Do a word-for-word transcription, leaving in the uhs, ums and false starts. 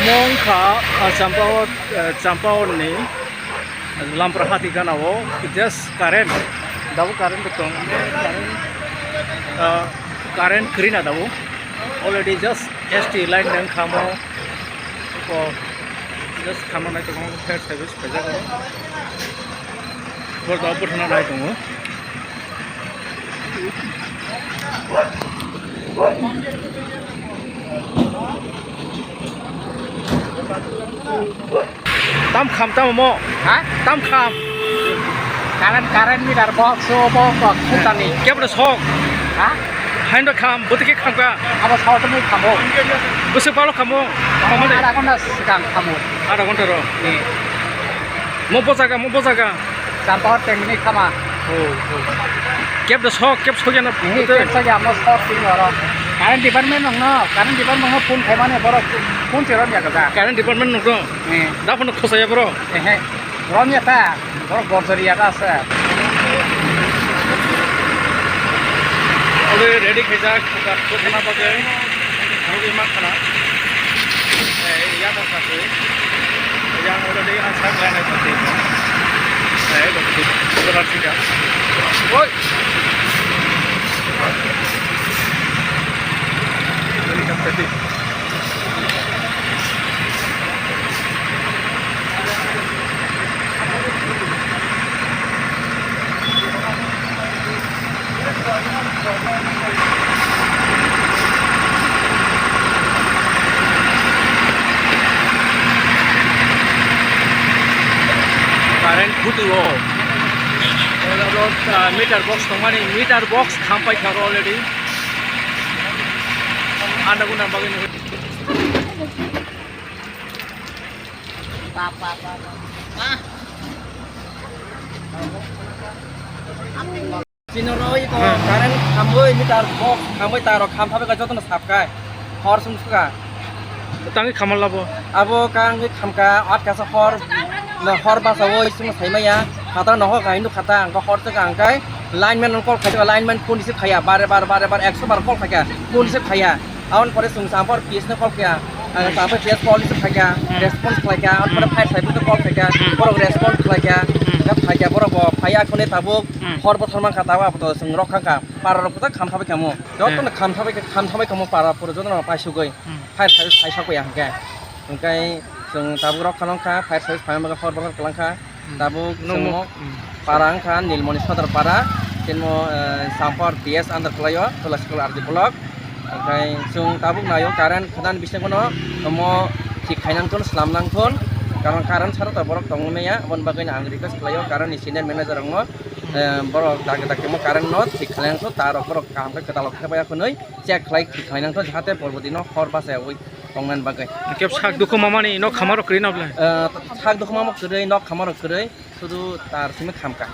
Mong kha, ah, Champawat, eh, Champawatni Lampra hati gana o just current, double current tong, current, ah, current kwrwi na double. Already just S T line nang khamo, o just khamo nai tong fire service phaijak o. Bor da bor thana nai tongo. Tam kham tam mo? Ha? Tam kham. Current, current meter box, o box, box, khutani. Kebra sok? Ha? Hain da kham, buti ke kham ka? Abo sao tamo khamo. Busi palo khamo. Khamo de. Ada ghonta sikang khamo. Ada ghonta ro. Ni. Mo bo jaga, mo bo jaga. Champawat tengni khama. Oh, oh. Kep da sok, kep sok ya na. Ni kep sok ya, mo sok sini oro. Current department nong no, current department nong no phone khai mane borok phone cheron ya kata. Current department nong no. Ni. Da phone khosa ya bro. Ehe. Rom ya ta. Borok gorjori ya ta ase. Already ready khaijak, khana bagwi. Nugwi mankha na. Eh, ya ta sa se. Yang already ang sa lai nai pati. Eh, lo ti. Lo ti ka. Oi. Ini kan tadi. Current khuti o. Oro, ah, meter box tongmani, meter box khampai kha already. Anda guna bagwi. Chino roi to current khamwi meter box khamwi taro khamthabai ka jotono sapkai hor sumsuka. Tangwi khamal labo. Abo kangwi khamka atkasa hor, hor basawi sung saimaya. Khata noho kaindu khata angka hor saka angkai lineman call khaika, lineman phone receive khaya, bare bare bare bare ekso bar call khaika, phone receive khaya. Aboni pore chwng Champawat P S no call kha, ah, Champawat P S police phaikha, response khlaikha, aboni pore fire service no call khaikha, borok response khlaikha, kha phaikha, borok bo phaiya khone tabuk hor bo thormang kha, tabuk apato chwng rok kha kha, para rok kwchak kham thabai kha mo, joto no kham thabai kha, kham thabai kha mo para pura joto no paisugwi fire service phai sak ya hwnkhe, hwnkhe chwng tabuk rok kha nong kha, fire service phai bagwi hor bo kwlang kha. Tabuk chwngno para wngkha Nilmoni Sodor para, temo, eh, Champawat P S under khlaio, Tulasi Kula R D block. Okai chwng tabuk naio current khadani bisingo no omo thik khainang thun, slam nang thun. Karon current sara to borok tongmani ya, aboni bagwi no ang request khlaio current ni senior manager rokno, eh, borok dak dak temo current no thik khainang thun, ta rok borok kaham khe kwtal khe baya khwnwi check khlai thik khainang thun, jahate porbo dino hor bachai wi tongnani bagwi. Khe sak dukhu mamani nok khamaro kwrwi na bwle? Eh, sak dukhu mama kwrwi, nok khamaro kwrwi, sudu tar simi khamka.